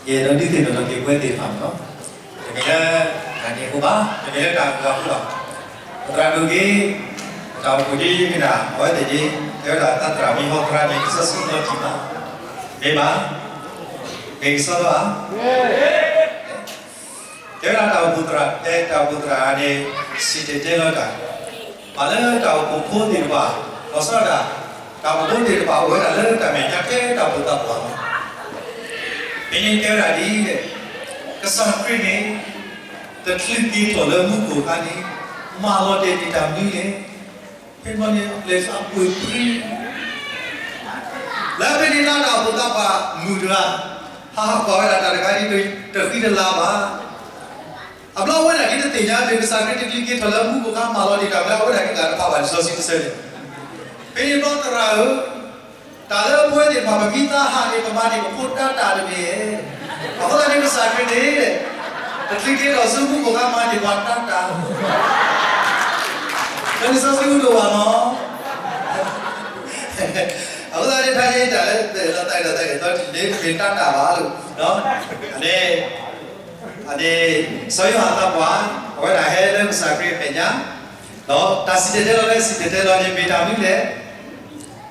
ယအဲၣ်ဒိးဒုးသ့ၣ်နီၣ်ထီၣ်က့ၤပဝဲသ့ၣ်တဖၣ်န့ၣ်လီၤ. တမ့ၢ်လၢတၢ်န့ၣ်အဃိဘၣ်, တမ့ၢ်လၢတၢ်ဂ့ၢ်အဃိဘၣ်. ပသရၣ်ဒိၣ်က့ၤ ပတၢ်အိၣ်ဖှိၣ်ဒ်မ့ၢ်ဒၣ် အဝဲသ့ၣ်န့ၣ် တဲဝဲဒၣ်သရၣ်မ့ၢ်ဟီသရၣ်န့ၣ် ကစီဆှံလီၤတံၢ်ဘၣ်, မ့ၢ်ဘၣ်, မ့ၢ်ကစီလီၤဧါ. တဲဝဲဒၣ်တၢ်အိၣ်ဖှိၣ်သရၣ်, တဲတၢ်အိၣ်ဖှိၣ်သရၣ်န့ၣ် စံၣ်တဲၤတဲလီၤတၢ် ပှၤလၢတၢ်အိၣ်ဖှိၣ်ဖိသ့ၣ်တဖၣ်, လီၤဆီဒၣ်တၢ်, တၢ်အိၣ်ဖှိၣ်ဖိသ့ၣ်တဖၣ်အိၣ်ဝဲဒၣ်လၢတၢ်မဲာ်ညါထဲတၢ်အိၣ်ဖှိၣ်သးပှၢ်လီၤ. ဖဲန့ၣ်တဲဝဲဒၣ်ဒ်လဲၣ်, ကစၢ်ခရံာ်န့ၣ် တချုးက့ၤထီၣ်လၢမူခိၣ်အခါန့ၣ် မၤလီၤတဲာ်တံာ်တာ်မနုၤလဲၣ်. ဖဲန့ၣ်န့ၣ် အပျဲၢ်အဘီၣ်ပှ့ၤ လၢဖဲန့ၣ်တၢ်အိၣ်ဖှိၣ်သးပှၢ်မုၣ်တဂၤ ဟးဟးကွၢ်ဝဲဒၣ်တၢ်တခါဒ်တဃံတလၤဘၣ်. အဘျီအဝဲဒၣ်ဒ်တသ့ၣ်ညါ မ့ၢ်ကစၢ်ခရံာ်တချုးက့ၤထီၣ်လၢမူခိၣ်အခါ မၤလီၤတံာ်တာ်မနုၤ အဝဲဒၣ်ဒ်တဂၤတဖၣ်ဘၣ် လံာ်စီဆှံတဆၢန့ၣ်. ဖဲန့ၣ်ဘျီသရၣ်ဧၢ, တၢ်လၢပဝဲသ့ၣ်တဖၣ် ပမ့ၢ်သးဟးန့ၣ် ပမၤန့ၢ်ပဖိတၢ်တၢ်တမ့ၢ်ဧါ. အဃိသတးန့ၣ် ကစၢ်ခရံာ်န့ၣ် တချုးက့ၤထီၣ်ဆူမူခိၣ်အခါ မၤန့ၢ်ပှၤတၢ်တၢ် လၢလံာ်စီဆှံပူၤဒိၣ်ဘၣ်နီၤ. အဃိသတးန့ၣ် တၢ်ယဲတၢ်လၢပအဲၣ်ဒိးသးအံၤဒီးသးအဲၣ်ဒိးတၢ်န့ၣ် မ့ၢ်တၢ်တၢ်ဘၣ်လီၤ. အန့ၣ် အန့ၣ် စီၤယိၤဟၣ်သးပှၢ် အဝဲဒၣ်ဟဲလၢကစၢ်ခရံာ်အမဲာ်ညါ, ဒီးတၢ်စံၣ်တဲၤတဲလီၤလၢစံၣ်တဲၤတဲလီၤန့ၣ် မ့ၢ်တၢ်မနုၤလဲၣ်.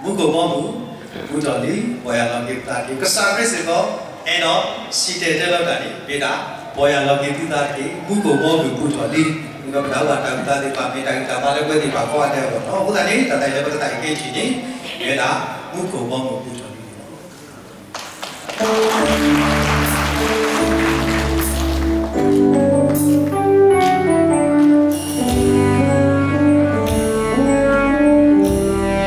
မူခိၣ်ဘီမုၢ် ဘူၣ်ထီၣ်လံ ပီၢ်ယၢ်လီၤက့ၤပသးတက့ၢ်. ကစၢ်ခရံာ်စ့ၢ်ကီး အဲၣ်ဒိးစံၣ်တဲၤတဲလီၤတၢ်န့ၣ် မ့ၢ်ဒၣ် ပီၢ်ယၢ်လီၤက့ၤသုသးတက့ၢ်, မူခိၣ်ဘီမုၢ်ဘူၣ်ထီၣ်လံ. မ့ၢ်ဒီးပတၢ်အိၣ်ဘၣ်တၢ်အုၣ်သးသ့ၣ်တဖၣ် မ့ၢ်တၢ်ဂံၢ်တၢ်ဘါလၢပဝဲသ့ၣ်တဖၣ်ကိးဂၤဒဲးအဂီၢ်လီၤ. အဃိသတးန့ၣ် တၢ်သးအံၤလၢပကသးအုၣ်က့ၤထံၣ်န့ၣ် မ့ၢ်ဝဲဒၣ် မူခိၣ်ဘီမုၢ်ဘူၣ်ထီၣ်လံန့ၣ်လီၤ.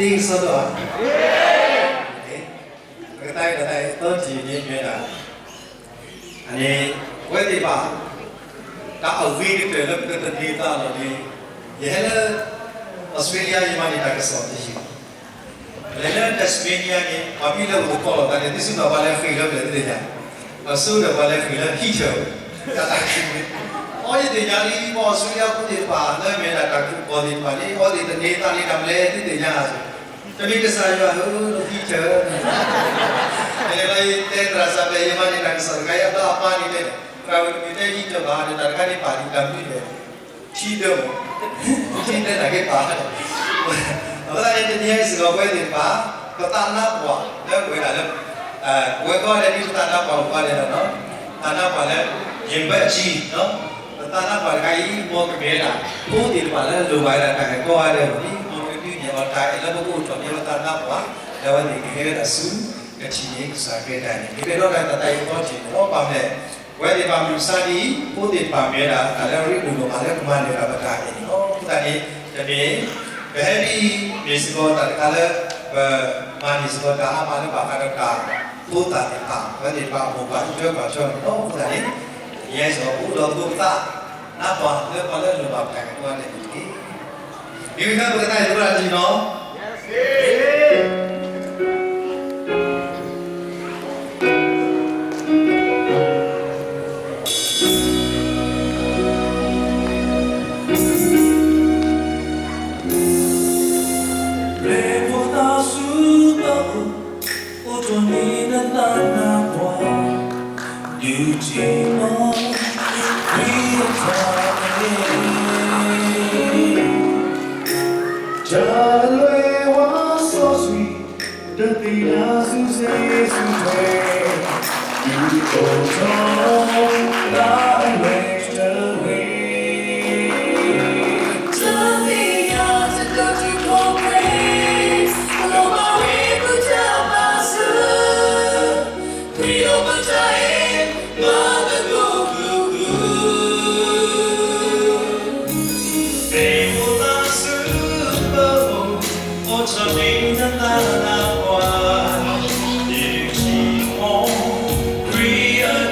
ကစီဒီဧါ, ပကသးအံၤတၢ်သးအံၤအသီတထံၣ်န့ၣ်မ့ၢ်ဒၣ် အန့ၣ် အဝဲသ့ၣ်တဖၣ် တၢ်အဂ့ၤကတၢၢ်လၢပကသန့ၤသးလီၤန့ၣ်, ယဟဲလၢ Australia ယမၤန့ၢ်တၢ်ကစီၣ်တယုၢ်, လဲၤလၢ Tasmania န့ၣ် ပှၤမံလၢပကကိးလီၤသးန့ၣ် သုစံးဘၣ်ပှၤလဲၤဃ့ၢ်လၢပျၢၤသုသ့ၣ်ညါ, အစိဒီးပှၤလဲၤဃ့ၢ်လၢ heater တၢ်သးခုန့ၣ်, အီယသ့ၣ်ညါလံ ပှၤ Australia ဖိသ့ၣ်တဖၣ် လၢမ့ၢ်ဒၣ်တၢ်ကရူၢ်ကီၢ်သ့ၣ်တဖၣ်န့ၣ် အီသ့ၣ်သန့ၤသးန့ၣ် တၢ်မနုၤလဲၣ် သုသ့ၣ်ညါဧါ, တမ့ၢ်ကစၢ်ယွၤဧၢ heater န့ၣ်, ယလဲၤလီၤယတဲသရၣ်စၢ်ဖဲ ယမၤန့ၢ်တၢ်ကစီၣ်တခါအံၤ အဘၣ်အမါန့ၣ်တဲ သရၣ်ဝဲတမ့ၢ်တဲ heater ဘၣ်ဒီး တၢ်တခါန့ၣ်ပာ်ဒံးတၢ်မနုၤလဲၣ် ထံဒၢမး, ထံဒၢတၢ်က့ၤပာ်, အဃိသတးန့ၣ် တနံၤအံၤစ့ၢ်ကီး ပဝဲသ့ၣ်တဖၣ် ပသးနါပှၢ်လၢပဝဲဒၣ်လၢ ပဝဲကိးဂၤဒဲးဒ်ပသးနါပှၢ်ကိးဂၤဒဲးလီၤ, သးနါပှၢ်လၢ ယဘၢၣ်ကၠံ, ပသးနါပှၢ်တခါအံၤ မ်ကမ့ၢ်ဝဲဒၣ် ဖိသ့ၣ်တဖၣ်လၢလိၣ်ဘၣ်ဝဲဒၣ်တၢ်ဂ့ၢ်ကိးဂၤဒဲးလီၤ, မ်ကဒုးနဲၣ်အီၤတၢ်အဲၣ်လၢပကအိၣ်ထီၣ်က့ၤပသးနါပှၢ် လၢအဝဲသ့ၣ်ကဟဲဝဲဒၣ်ဆူ ကထံၣ်န့ၢ်ကစၢ်ခရံာ်တၢ်န့ၣ် က့ၤပဲဒီးတၢ်သးအံၤအသီတထံၣ်န့ၣ်လီၤ. ဘၣ်မနုၤလဲၣ်, ပဝဲသ့ၣ်တဖၣ်မုၢ်မဆါတနံၤအံၤ ဖိသ့ၣ်တဖၣ်မ့ၢ်ဝဲဒၣ်တၢ်လၢအရ့ဒိၣ်ဒိၣ်မးလၢကမၤနၢၤတၢ်ပတၢ်အဲၣ်န့ၣ်လီၤ. အဃိသတးန့ၣ် တမ့ၢ် ပဟဲဒ်အံၤ မ့ၢ်စ့ၢ်ကီးတၢ်တခါလၢ ပမၤန့ၢ်စ့ၢ်ကီးတၢ်အါမးလၢဘၣ်ဃးဒီးတၢ်ဖိသၣ်သ့ၣ်တဖၣ် အဝဲသ့ၣ်တဖၣ်အမိၢ်ပှၢ်အံးထွဲကွၢ်ထွဲန့ၣ်လီၤ. အဃိသတးန့ၣ် ယဲစ့ၢ်ကီးပအိၣ်ဒီးသကိးပသး နါပှၢ်လၢပှၤလၢအလိၣ်ဘၣ်ပတၢ်ဂ့ၢ်ကိးဂၤဒဲးန့ၣ်တက့ၢ်. မ့ၢ်ဝံၤလၢပကသးအံၤသရၣ်တံၢ်နီၤ ပျဲၢ်ဖိသၣ်ဆူပအိၣ် အိၣ်ထီၣ်န့ၢ်နသးနါပှၢ် ဒုးထံၣ်အီၤ ခရံာ်အတၢ်အဲၣ် တၢ်အလွဲၢ်ဝါစီဆှံ တသ့ၣ်ညါစူၣ်စ့ၣ်စူၣ်ထွဲ ဒုးအိၣ်ထီၣ် လၢအလွဲၢ်တဝ့ၢ် တၢ်သ့ၣ်ညါတဒိၣ်တုာ်ခိၣ်ပှ့ၤ လိၣ်ဘၣ်ဝဲပတၢ်မၤစၢၤ ပှ့ၤဒီးပတၢ်အဲၣ် မၤသကိးကျိၤကျိၤ ပျဲၢ်ဖိသၣ်ဆူပအိၣ် အိၣ်ထီၣ်န့ၢ်နသးနါပှၢ် ဒုးထံၣ်အီၤ ခရံာ်အ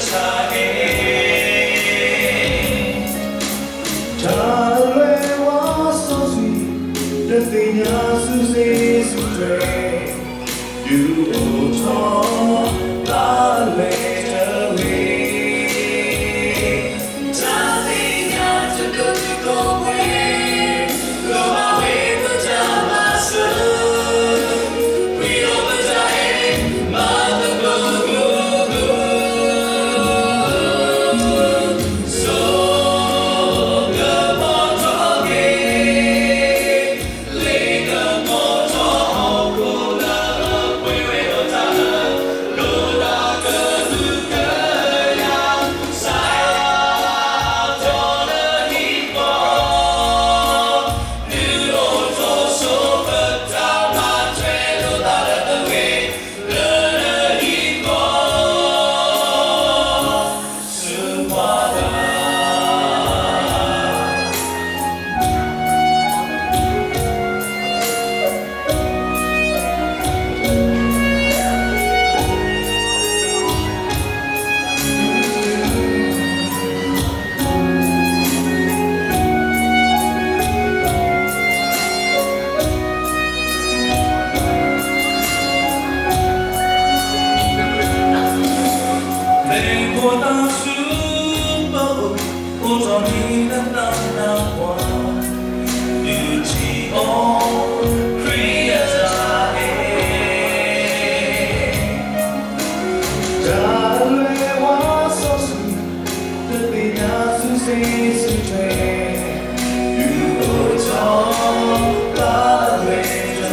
တၢ်အဲၣ် တၢ်အလွဲၢ်ဝါစီဆှံ တသ့ၣ်ညါစူၣ်စ့ၣ်စူၣ်ထွဲ ဒုးအိၣ်ထီၣ် လၢအလွဲၢ်တဝ့ၢ် တၢ်သ့ၣ်ညါတဒိၣ်တုာ်ခိၣ်ပှ့ၤ လိၣ်ဘၣ်ဝဲပတၢ်မၤစၢၤ ပှ့ၤဒီးပတၢ်အဲၣ် မၤသကိးကျိၤကျိၤ စိကမီၤထီၣ်က့ၤ ပျဲၢ်ဖိသၣ်ဆူပအိၣ် အိၣ်ထီၣ်န့ၢ်နသးနါပှၢ် ဒုးထံၣ်အီၤ ခရံာ်အတၢ်အဲၣ် တၢ်အလွဲၢ်ဝါစီဆှံ တသ့ၣ်ညါစူၣ်စ့ၣ်စူၣ်ထွဲ ဒုးအိၣ်ထီၣ် လၢအလွဲၢ်တဝ့ၢ်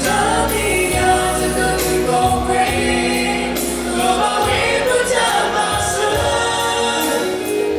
တၢ်သ့ၣ်ညါတဒိၣ်တုာ်ခိၣ်ပှ့ၤ လိၣ်ဘၣ်ဝဲပတၢ်မၤစၢၤ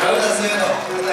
အဝဲသးစဲဒီး